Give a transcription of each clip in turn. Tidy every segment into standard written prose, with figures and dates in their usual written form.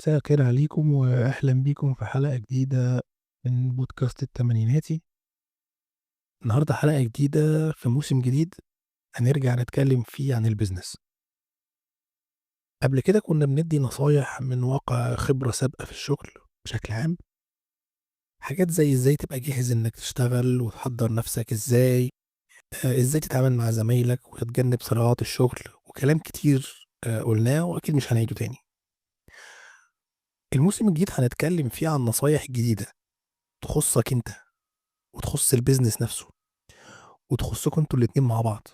مساء الخير عليكم وأهلا بيكم في حلقة جديدة من بودكاست التمانيناتي. النهاردة حلقة جديدة في موسم جديد هنرجع نتكلم فيه عن ال business. قبل كده كنا بندي نصايح من واقع خبرة سابقة في الشغل بشكل عام، حاجات زي ازاي تبقى جاهز انك تشتغل وتحضر نفسك ازاي، ازاي تتعامل مع زمايلك وتتجنب صراعات الشغل، وكلام كتير قلناه واكيد مش هنعيده تاني. الموسم الجديد هنتكلم فيه عن نصايح جديدة تخصك انت وتخص ال business نفسه وتخصكم انتوا الاتنين مع بعض.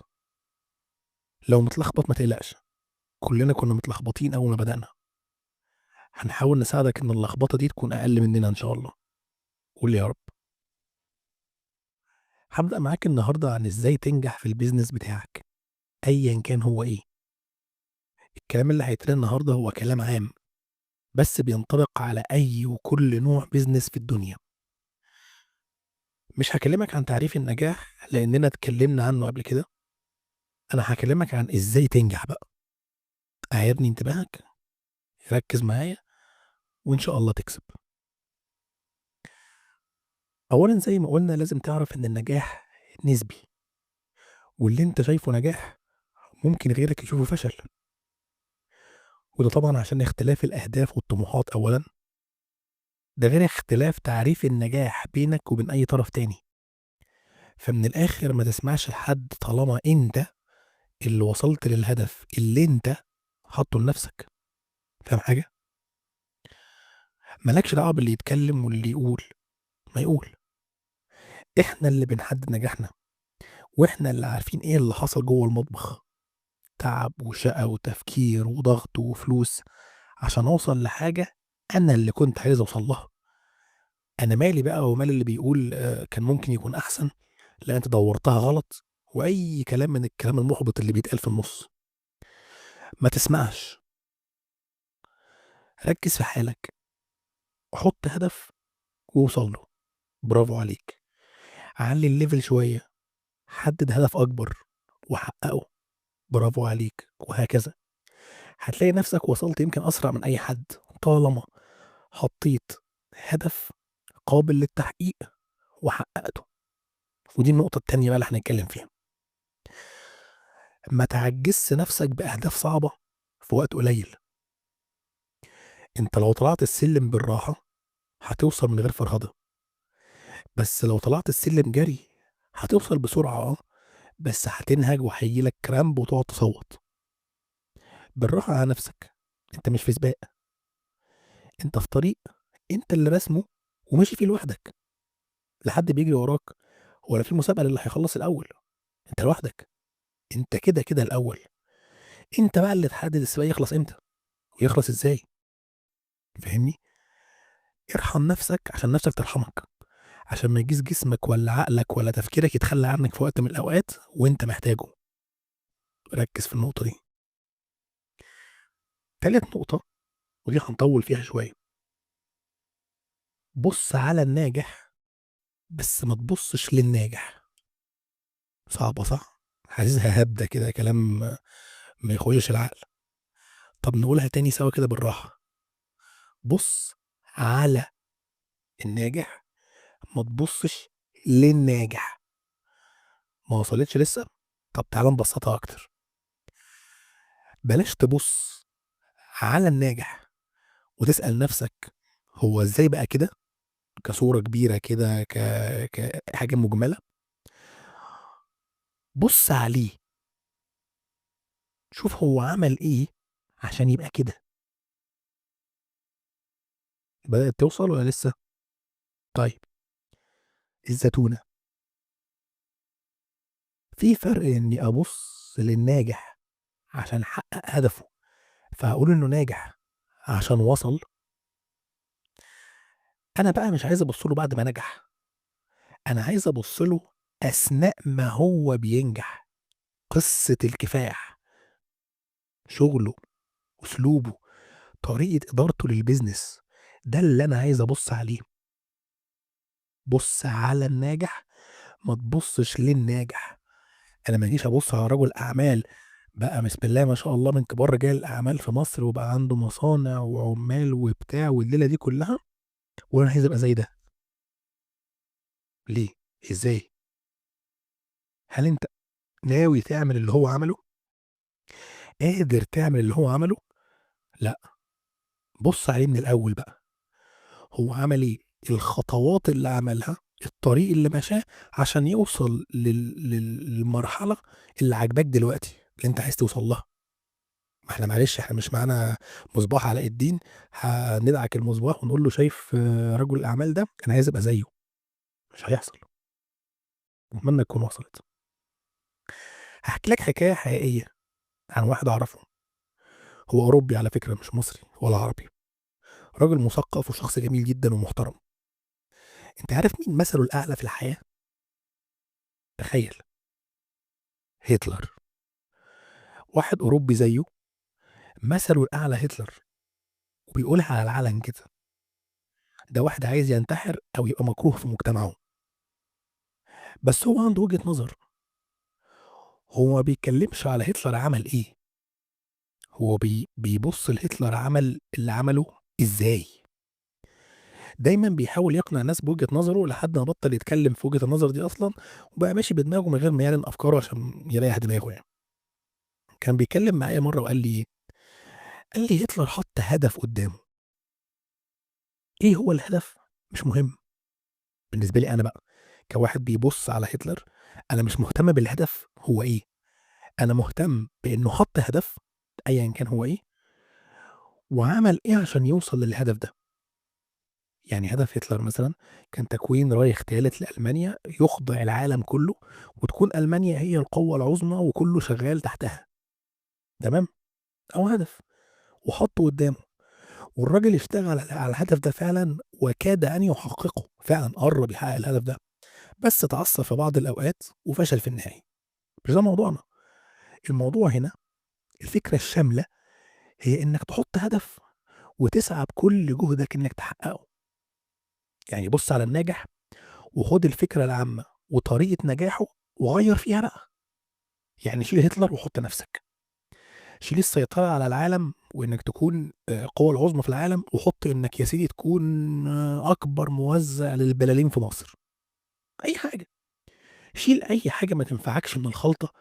لو متلخبط ما تقلقش، كلنا كنا متلخبطين أول ما بدأنا. هنحاول نساعدك إن اللخبطة دي تكون أقل مننا إن شاء الله. قول يا رب. هبدأ معاك النهاردة عن إزاي تنجح في ال business بتاعك أيا كان هو إيه. الكلام اللي هيتقال النهاردة هو كلام عام بس بينطبق على أي وكل نوع business في الدنيا. مش هكلمك عن تعريف النجاح لأننا اتكلمنا عنه قبل كده. أنا هكلمك عن إزاي تنجح بقى. أعيرني انتباهك، ركز معايا وإن شاء الله تكسب. أولاً زي ما قلنا لازم تعرف إن النجاح نسبي، واللي أنت شايفه نجاح ممكن غيرك يشوفه فشل، وده طبعاً عشان اختلاف الأهداف والطموحات أولاً، ده غير اختلاف تعريف النجاح بينك وبين أي طرف تاني. فمن الآخر ما تسمعش لحد طالما أنت اللي وصلت للهدف اللي أنت حاطه لنفسك. فاهم حاجة؟ مالكش دعوة باللي يتكلم واللي يقول ما يقول. احنا اللي بنحدد نجاحنا، واحنا اللي عارفين ايه اللي حصل جوه المطبخ، تعب وشقة وتفكير وضغط وفلوس عشان اوصل لحاجة انا اللي كنت عايز اوصل لها. انا مالي بقى ومال اللي بيقول كان ممكن يكون احسن، لا انت دورتها غلط، واي كلام من الكلام المحبط اللي بيتقال في النص. ما تسمعش، ركز في حالك، حط هدف ووصل له، برافو عليك. علي ال level شوية، حدد هدف أكبر وحققه، برافو عليك، وهكذا. هتلاقي نفسك وصلت يمكن أسرع من أي حد طالما حطيت هدف قابل للتحقيق وحققته. ودي النقطة التانية بقى اللي هنتكلم فيها. ما تعجزش نفسك بأهداف صعبة في وقت قليل. انت لو طلعت السلم بالراحة هتوصل من غير فرهدة، بس لو طلعت السلم جري هتوصل بسرعة، بس هتنهج وهيجيلك كرامب وتقعد تصوت. بالراحة على نفسك، انت مش في سباق، انت في طريق انت اللي رسمه وماشي فيه لوحدك، لا حد بيجري وراك ولا في مسابقة للي هيخلص الأول، انت لوحدك، انت كده كده الأول. انت بقى اللي تحدد السباق يخلص امتى ويخلص ازاي. فاهمني؟ ارحم نفسك عشان نفسك ترحمك، عشان ما يجيش جسمك ولا عقلك ولا تفكيرك يتخلى عنك في وقت من الأوقات وانت محتاجه. ركز في النقطة دي. تالت نقطة، ودي هنطول فيها شوية، بص على الناجح بس ما تبصش للناجح. صعبة صح؟ حاسسها هبدة كده، كلام ما يخشش العقل. طب نقولها تاني سوا كده بالراحة. بص على الناجح ما تبصش للناجح. ما وصلتش لسه؟ طب تعالى نبسطها اكتر. بلاش تبص على الناجح وتسأل نفسك هو ازاي بقى كده، كصورة كبيرة كده، كحاجة مجملة. بص عليه، شوف هو عمل ايه عشان يبقى كده. بدأت توصل ولا لسه؟ طيب الزتونة، في فرق اني ابص للناجح عشان حقق هدفه فهقول انه ناجح عشان وصل. انا بقى مش عايز ابص له بعد ما نجح، انا عايز ابص له اثناء ما هو بينجح. قصة الكفاح، شغله، اسلوبه، طريقة ادارته للبيزنس، ده اللي انا عايز ابص عليه. بص على الناجح ما تبصش للناجح. انا ما اجيش ابص على رجل اعمال بقى بسم الله ما شاء الله من كبار رجال الأعمال في مصر، وبقى عنده مصانع وعمال وبتاع والليلة دي كلها، وأنا عايز أبقى زي ده. ليه؟ إزاي؟ هل أنت ناوي تعمل اللي هو عمله؟ قادر تعمل اللي هو عمله؟ لأ. بُص عليه من الأول بقى، هو عمل إيه؟ الخطوات اللي عملها، الطريق اللي مشاه عشان يوصل للمرحلة اللي عاجباك دلوقتي، اللي أنت عايز توصل لها. ما إحنا معلش إحنا مش معانا مصباح علاء الدين هندعك المصباح ونقول له شايف رجل الأعمال ده؟ أنا عايز أبقى زيه. مش هيحصل. أتمنى تكون وصلت. هاحكي لك حكاية حقيقية عن واحد أعرفه. هو أوروبي على فكرة، مش مصري ولا عربي. راجل مثقف وشخص جميل جدا ومحترم. أنت عارف مين مثله الأعلى في الحياة؟ تخيل، هتلر. واحد أوروبي زيه مثله الأعلى هتلر، وبيقولها على العلن كده. ده واحد عايز ينتحر أو يبقى مكروه في مجتمعه. بس هو عنده وجهة نظر. هو ما بيتكلمش على هتلر عمل إيه، هو بيبص لهتلر عمل اللي عمله إزاي. دايما بيحاول يقنع الناس بوجهة نظره لحد ما بطل يتكلم في وجهة النظر دي أصلا، وبقى ماشي بدماغه من غير ما يعلن أفكاره عشان يريح دماغه يعني. كان بيتكلم معايا مرة وقال لي إيه؟ قال لي هتلر حط هدف قدامه. إيه هو الهدف؟ مش مهم بالنسبة لي أنا بقى كواحد بيبص على هتلر، أنا مش مهتم بالهدف هو إيه، أنا مهتم بإنه حط هدف أيا كان هو إيه، وعمل إيه عشان يوصل للهدف ده. يعني هدف هتلر مثلا كان تكوين رايخ ثالث لألمانيا يخضع العالم كله، وتكون ألمانيا هي القوة العظمى وكله شغال تحتها. تمام؟ أو هدف وحطه قدامه، والراجل اشتغل على الهدف ده فعلا وكاد أن يحققه، فعلا قرب يحقق الهدف ده، بس اتعثر في بعض الأوقات وفشل في النهاية. مش ده موضوعنا. الموضوع هنا الفكرة الشاملة هي إنك تحط هدف وتسعى بكل جهدك إنك تحققه. يعني بص على الناجح وخد الفكرة العامة وطريقة نجاحه وغير فيها بقى. يعني شيل هتلر وحط نفسك، شيل السيطرة على العالم وإنك تكون القوة العظمى في العالم، وحط إنك يا سيدي تكون أكبر موزع للبلالين في مصر. أي حاجة، شيل أي حاجة ما تنفعكش من الخلطة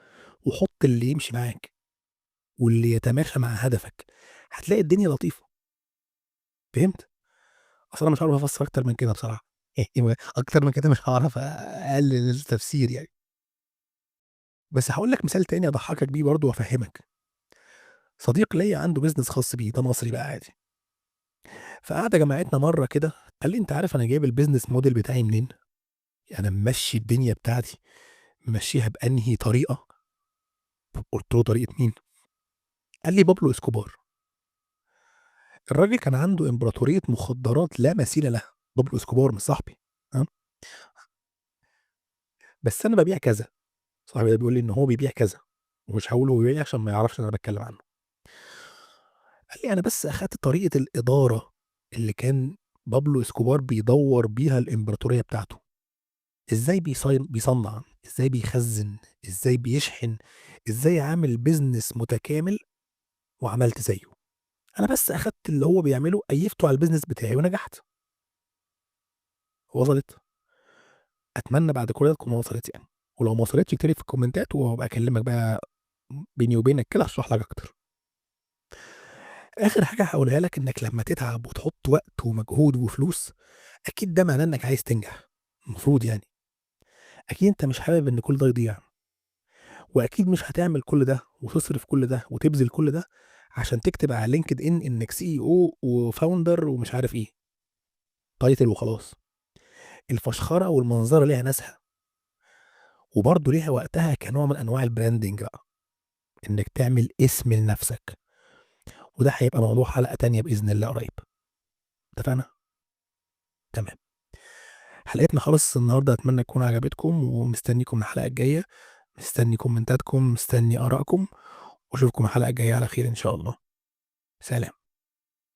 وحط اللي يمشي معاك واللي يتماشى مع هدفك، هتلاقي الدنيا لطيفة. فهمت؟ أصل أنا مش هعرف أفسر أكتر من كده بصراحة، أكتر من كده مش هعرف أقلل التفسير يعني. بس هقول لك مثال تاني أضحكك بيه برضه وأفهمك. صديق ليا عنده business خاص بيه، ده مصري بقى عادي. فقعد جماعتنا مرة كده قال لي أنت عارف أنا جايب ال business model بتاعي منين؟ أنا ممشي الدنيا بتاعتي ممشيها بأنهي طريقة؟ قلت له طريقة مين؟ قال لي بابلو اسكوبار. الراجل كان عنده إمبراطورية مخدرات لا مثيل لها. بابلو اسكوبار مش صاحبي، ها؟ بس أنا ببيع كذا. صاحبي ده بيقول لي إن هو بيبيع كذا، ومش هقول هو بيبيع عشان ما يعرفش إن أنا بتكلم عنه. قال لي أنا بس أخدت طريقة الإدارة اللي كان بابلو اسكوبار بيدور بيها الإمبراطورية بتاعته. إزاي بيصنع، إزاي بيخزن، إزاي بيشحن، إزاي عامل business متكامل، وعملت زيه. أنا بس أخدت اللي هو بيعمله قيفته على ال business بتاعي ونجحت. وصلت؟ أتمنى بعد كل ده تكون وصلت يعني، ولو ما وصلتش اكتب لي في الكومنتات وأبقى أكلمك بقى بيني وبينك كده أشرح لك أكتر. آخر حاجة هقولها لك إنك لما تتعب وتحط وقت ومجهود وفلوس، أكيد ده معناه إنك عايز تنجح، المفروض يعني. أكيد أنت مش حابب إن كل ده يضيع، وأكيد مش هتعمل كل ده وتصرف كل ده وتبذل كل ده عشان تكتب على LinkedIn إنك CEO و founder ومش عارف إيه، title وخلاص. الفشخرة والمنظرة ليها ناسها، وبرضه ليها وقتها كنوع من أنواع ال branding بقى، إنك تعمل اسم لنفسك، وده هيبقى موضوع حلقة تانية بإذن الله قريب. اتفقنا؟ تمام. حلقتنا خلاص النهاردة، أتمنى تكون عجبتكم، ومستنيكم الحلقة الجاية، مستني كومنتاتكم، مستني آرائكم، وأشوفكم الحلقة الجاية على خير إن شاء الله. سلام.